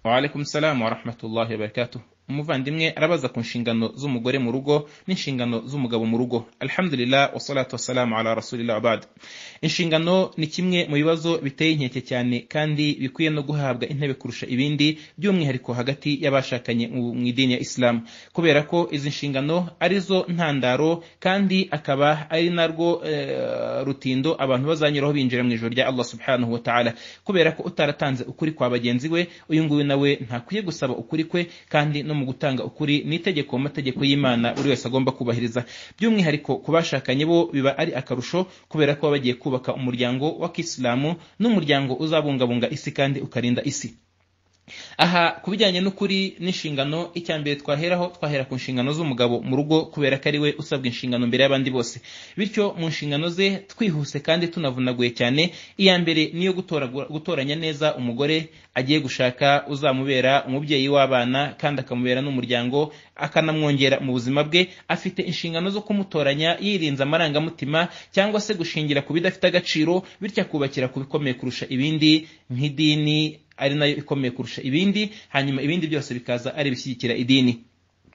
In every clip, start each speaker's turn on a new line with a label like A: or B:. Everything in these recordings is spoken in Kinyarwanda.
A: Wa alaikum salam wa rahmatullahi wa barakatuh. Umuvandimwe arabaza ku nshingano z'umugore mu rugo n'inshingano z'umugabo mu rugo. Alhamdulillah wa salatu wassalamu ala rasulillah abad. Inshingano ni kimwe mu bibazo biteye inkeke cyane kandi bikwiye no guhabwa intebe kurusha ibindi, by'umwihariko hagati y'abashakanye mu idini ya Islam, kubera ko izi nshingano arizo ntandaro kandi akaba ari narwo rutindo abantu bazanyuraho binjira mu ijuru rya Allah subhanahu wa ta'ala. Kubera ko utaratanze ukuri kwa bagenzi we, uyu nguyu nawe ntakwiye gusaba ukuri kwe, kandi no mu gutanga ukuri n'itegeko mu mategeko y'Imana buri wese agomba kubahiriza. By'umwihariko ku bashakanye bo biba ari akarusho, kubera ko bagiye kubaka umuryango wa Kisilamu n'umuryango uzabungabunga isi kandi ukarinda isi. Aha ku bijyanye n'ukuri n'inshingano, icya mbere twaheraho twahera ku nshingano z'umugabo mu rugo, kubera ko ari we usabwa inshingano mbere y'abandi bose. Bityo mu nshingano ze twihuse kandi tunavunaguye cyane, iya mbere niyo gutoranya neza umugore agiye gushaka uzamubera umubyeyi w'abana kandi akamubera n'umuryango, akanamwongera mu buzima bwe. Afite inshingano zo kumutoranya yirinze amarangamutima cyangwa se gushingira ku bidafite agaciro, bityo akubakira ku bikomeye kurusha ibindi nk'idini ari nayo ikomeye kurusha ibindi, hanyuma ibindi byose bikaza ari bishyigikira idini.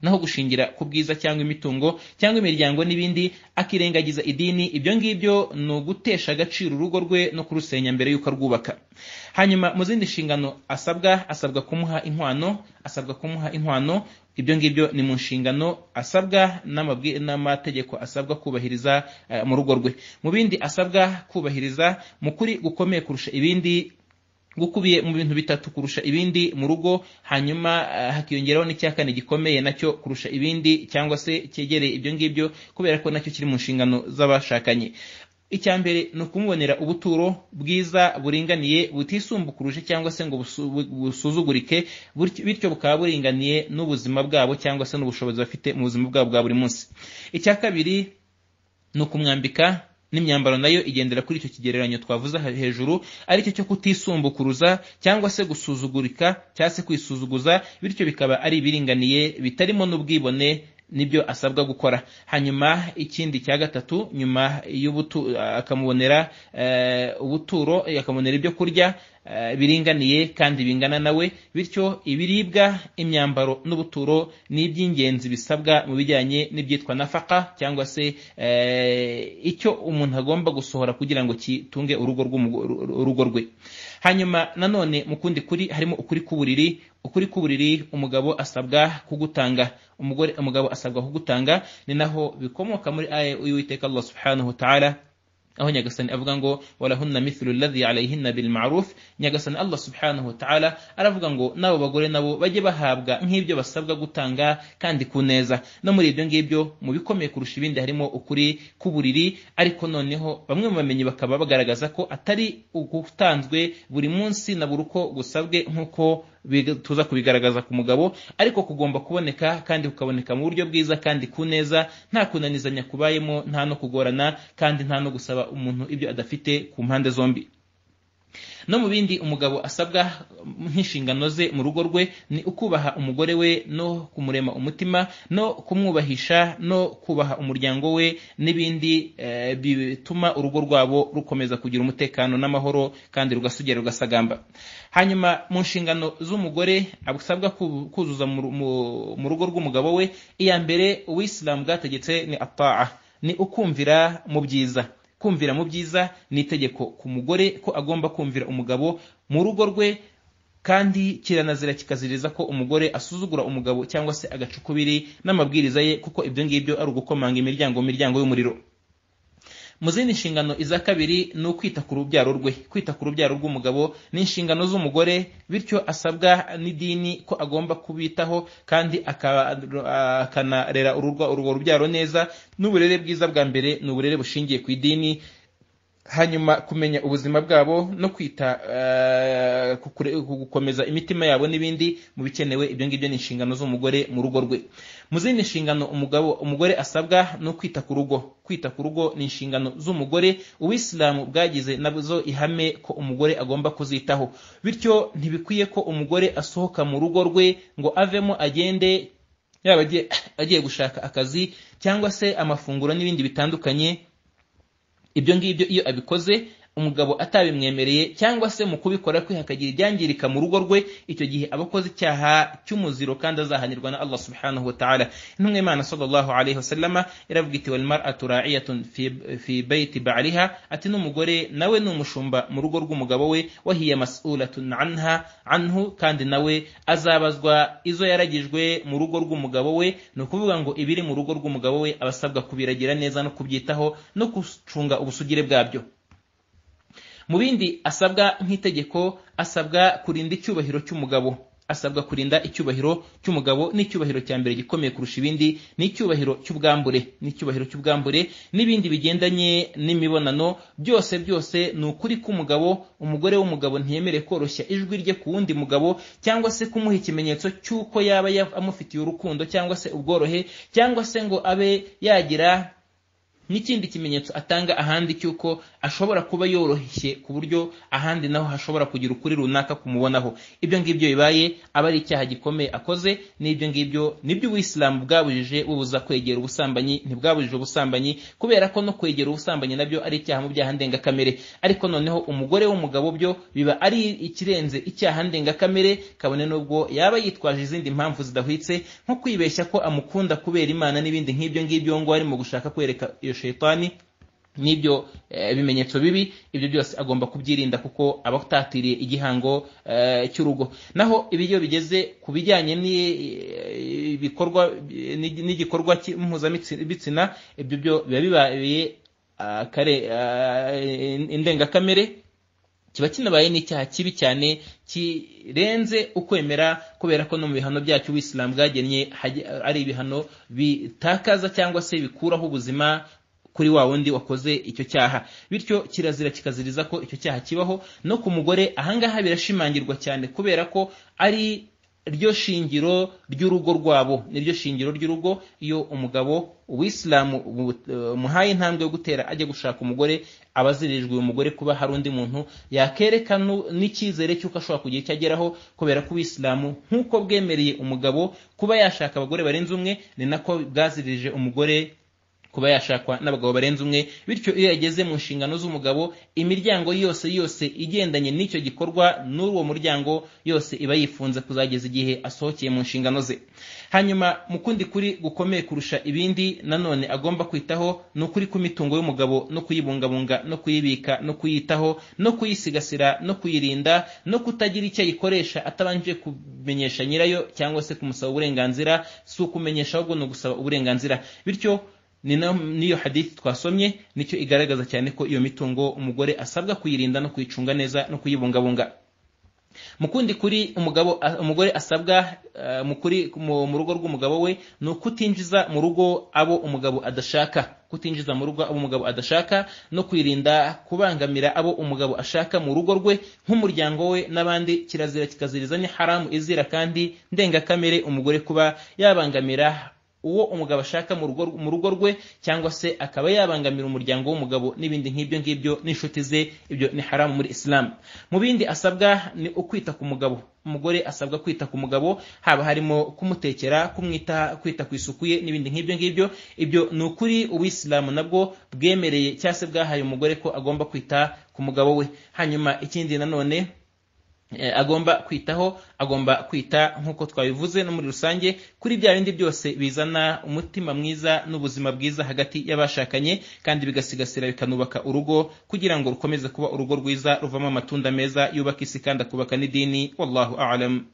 A: Naho gushingira ku bwiza cyangwa imitungo cyangwa imiryango n'ibindi akirengagiza idini, ibyo ngibyo ni ugutesha agaciro urugo rwe no kurusenya mbere y'uko arwubaka. Hanyuma mu zindi nshingano asabwa kumuha inkwano, asabwa kumuha inkwano. Ibyo ngibyo ni mu nshingano asabwa n'amategeko asabwa kubahiriza mu rugo rwe. Mu bindi asabwa kubahiriza mu kuri gukomeye kurusha ibindi, gukubiye mu bintu bitatu kurusha ibindi mu rugo, hanyuma hakiyongeraho n'icya kane gikomeye nacyo kurusha ibindi cyangwa se cyegereye ibyo ngibyo, kubera ko nacyo kiri mu nshingano z'abashakanye. Icya mbere ni ukumubonera ubuturo bwiza buringaniye, butisumbukuruje cyangwa se ngo busuzugurike, bityo bukaba buringaniye n'ubuzima bwabo cyangwa se n'ubushobozi bafite mu buzima bwabo bwa buri munsi. Icya kabiri ni ukumwambika n'imyambaro nayo igendera kuri icyo kigereranyo twavuze hejuru, aricyo cyo kutisumbukuruza cyangwa se gusuzugurika cyangwa se kwisuzuguza, bityo bikaba ari ibiringaniye bitarimo n'ubwibone, nibyo asabwa gukora. Hanyuma ikindi cya gatatu, nyuma y'ubutu akamubonera ubuturo, akamubonera ibyo kurya biringaniye kandi bingana nawe, bityo ibiribwa, imyambaro n'ubuturo ni iby'ingenzi bisabwa mu bijyanye n'ibyitwa nafaka cyangwa se icyo umuntu agomba gusohora kugira ngo kitunge urugo rwe. Hanyuma nanone mu kundi kuri harimo ukuri k'uburiri. Ukuri k'uburiri umugabo asabwa kugutanga, umugore umugabo asabwa kugutanga, ni naho bikomoka muri aya y'Uwiteka Allah subhanahu wa ta'ala, aho Nyagasani avuga ngo walahunna mithlu alladhi alayhinna bil ma'ruf. Nyagasani Allah subhanahu wa ta'ala aravuga ngo nabo bagore nabo bajye bahabwa nk'ibyo basabwa gutanga kandi ku neza. No muri ibyo ngibyo mu bikomeye kurusha ibindi harimo ukuri k'uburiri, ariko noneho bamwe mu bamenyi bakaba bagaragaza ko atari ugutanzwe buri munsi na buri uko gusabwe nk'uko tuza kubigaragaza ku mugabo, ariko kugomba kuboneka kandi kukaboneka mu buryo bwiza kandi ku neza, nta kunanizanya kubayemo, nta no kugorana, kandi nta no gusaba umuntu ibyo adafite ku mpande zombi. No mu bindi umugabo asabwa nk'inshingano ze mu rugo rwe ni ukubaha umugore we no kumurema umutima no kumwubahisha no kubaha umuryango we n'ibindi bituma urugo rwabo rukomeza kugira umutekano n'amahoro kandi rugasugera rugasagamba. Hanyuma mu nshingano z'umugore asabwa kuzuza mu rugo rw'umugabo we, iya mbere Uwisilamu bwategetse ni ataa, ni ukumvira mu byiza. Kumvira mu byiza ni itegeko ku mugore ko agomba kumvira umugabo mu rugo rwe, kandi kiranazira kikaziriza ko umugore asuzugura umugabo cyangwa se agacukubiri n'amabwiriza ye, kuko ibyo ngibyo ari ugukomanga imiryango y'umuriro. Mu zindi nshingano, iza kabiri ni ukwita ku rubyaro rwe. Kwita ku rubyaro rw'umugabo ni inshingano z'umugore, bityo asabwa n'idini ko agomba kubitaho kandi akanarera urwo rubyaro neza. N'uburere bwiza bwa mbere ni uburere bushingiye ku idini, hanyuma kumenya ubuzima bwabo no kwita gukomeza imitima yabo n'ibindi mu bikenewe. Ibyo ngibyo ni inshingano z'umugore mu rugo rwe. Mu zindi nshingano umugore asabwa no kwita ku rugo. Kwita ku rugo ni inshingano z'umugore. Uwisilamu bwagize nazo ihame ko umugore agomba kuzitaho, bityo ntibikwiye ko umugore asohoka mu rugo rwe ngo avemo agende, yaba agiye gushaka akazi cyangwa se amafunguro n'ibindi bitandukanye. Ibyo ngibyo iyo abikoze umugabo atabimwemereye, cyangwa se mu kubikora kwe hakagira ibyangirika mu rugo rwe, icyo gihe aba akoze icyaha cy'umuziro kandi azahanirwa na Allah subhanahu wa ta'ala. Intumwa y'Imana sallallahu alayhi wasallama iravuga iti wal mar'atu ra'iyatun fi bayti ba'liha, ati n'umugore nawe ni umushumba mu rugo rw'umugabo we, wahiya mas'ulatun anha anhu, kandi nawe azabazwa izo yaragijwe mu rugo rw'umugabo we. Ni ukuvuga ngo ibiri mu rugo rw'umugabo we abasabwa kubiragira neza no kubyitaho no gucunga ubusugire bwabyo. Mu bindi asabwa nk'itegeko, asabwa kurinda icyubahiro cy'umugabo. Asabwa kurinda icyubahiro cy'umugabo, n'icyubahiro cya mbere gikomeye kurusha ibindi ni icyubahiro cy'ubwambure, n'icyubahiro cy'ubwambure n'ibindi bigendanye n'imibonano byose byose ni ukuri k'umugabo. Umugore w'umugabo ntiyemerewe koroshya ijwi rye ku wundi mugabo, cyangwa se kumuha ikimenyetso cy'uko yaba amufitiye urukundo cyangwa se ubworohe, cyangwa se ngo abe yagira n'ikindi kimenyetso atanga ahandi cy'uko ashobora kuba yoroshye ku buryo ahandi naho hashobora kugira ukuri runaka kumubonaho. Ibyo ngibyo bibaye aba ari icyaha gikomeye akoze, n'ibyo ngibyo nibyo Ubuyisilamu bwabujije, bubuza kwegera ubusambanyi. Ntibwabujije ubusambanyi kubera ko no kwegera ubusambanyi nabyo ari icyaha mu byaha ndengakamere, ariko noneho umugore w'umugabo byo biba ari ikirenze icyaha ndengakamere, kabone n'ubwo yaba yitwaje izindi mpamvu zidahwitse nko kwibeshya ko amukunda kubera Imana n'ibindi nk'ibyo ngibyo, ngo arimo gushaka kwereka iyo shaytani n'ibyo bimenyetso bibi. Ibyo byose agomba kubyirinda kuko aba atatiriye igihango cy'urugo. Naho ibyo bigeze ku bijyanye n'ibikorwa n'igikorwa mpuzabitsina, ibyo byo biba bibaye indengakamere, kiba kinabaye n'icyaha kibi cyane kirenze ukwemera, kubera ko no mu bihano byacu Ubuyisilamu bwagennye ari ibihano bitakaza cyangwa se bikuraho ubuzima kuri wa wundi wakoze icyo cyaha. Bityo kirazira kikaziriza ko icyo cyaha kibaho no ku mugore. Ahangaha birashimangirwa cyane kubera ko ari ryo shingiro ry'urugo rwabo, niryo shingiro ry'urugo. Iyo umugabo Ubuyisilamu muhaye intambwe yo gutera ajya gushaka umugore, aba azirijwe uyu mugore kuba hari undi muntu yakerekana n'icyizere cy'uko ashobora kugira icyo ageraho, kubera ko Ubuyisilamu nk'uko bwemereye umugabo kuba yashaka abagore barenze umwe, ni nako bwaziririje umugore kuba yashakwa n'abagabo barenze umwe. Bityo iyo yageze mu nshingano z'umugabo, imiryango yose yose igendanye n'icyo gikorwa n'uwo muryango yose iba yifunze kuzageza igihe asohokeye mu nshingano ze. Hanyuma mu kundi kuri gukomeye kurusha ibindi nanone agomba kwitaho ni ukuri kw'imitungo y'umugabo, no kuyibungabunga, no kuyibika, no kuyitaho, no kuyisigasira, no kuyirinda, no kutagira icyo ayikoresha atabanje kumenyesha nyirayo cyangwa se kumusaba uburenganzira. Si ukumenyesha ahubwo ni ugusaba uburenganzira. Bityo niyo hadithi twasomye nicyo igaragaza cyane ko iyo mitungo umugore asabwa kuyirinda no kuyicunga neza no kuyibungabunga. Mu kundi kuri umugabo umugore asabwa mu rugo rw'umugabo we ni ukutinjiza mu rugo abo umugabo adashaka, kutinjiza mu rugo abo umugabo adashaka, no kwirinda kubangamira abo umugabo ashaka mu rugo rwe nk'umuryango we n'abandi. Kirazira kikaziriza, ni haramu izira kandi ndengakamere umugore kuba yabangamira uwo umugabo ashaka mu rugo rwe, cyangwa se akaba yabangamira umuryango w'umugabo n'ibindi nk'ibyo ngibyo n'inshuti ze. Ibyo ni haramu muri Islam. Mu bindi asabwa ni ukwita ku mugabo. Umugore asabwa kwita ku mugabo, haba harimo kumutekera, kumwita, kwita ku isuku ye n'ibindi nk'ibyo ngibyo. Ibyo ni ukuri Ubuyisilamu nabwo bwemereye cyangwa se bwahaye umugore ko agomba kwita ku mugabo we. Hanyuma ikindi nanone agomba kwitaho, agomba kwita nk'uko twabivuze no muri rusange kuri bya bindi byose bizana umutima mwiza n'ubuzima bwiza hagati y'abashakanye, kandi bigasigasira bikanubaka urugo kugira ngo rukomeze kuba urugo rwiza ruvamo amatunda meza yubaka isi kandi akubaka n'idini. Wallahu a'lam.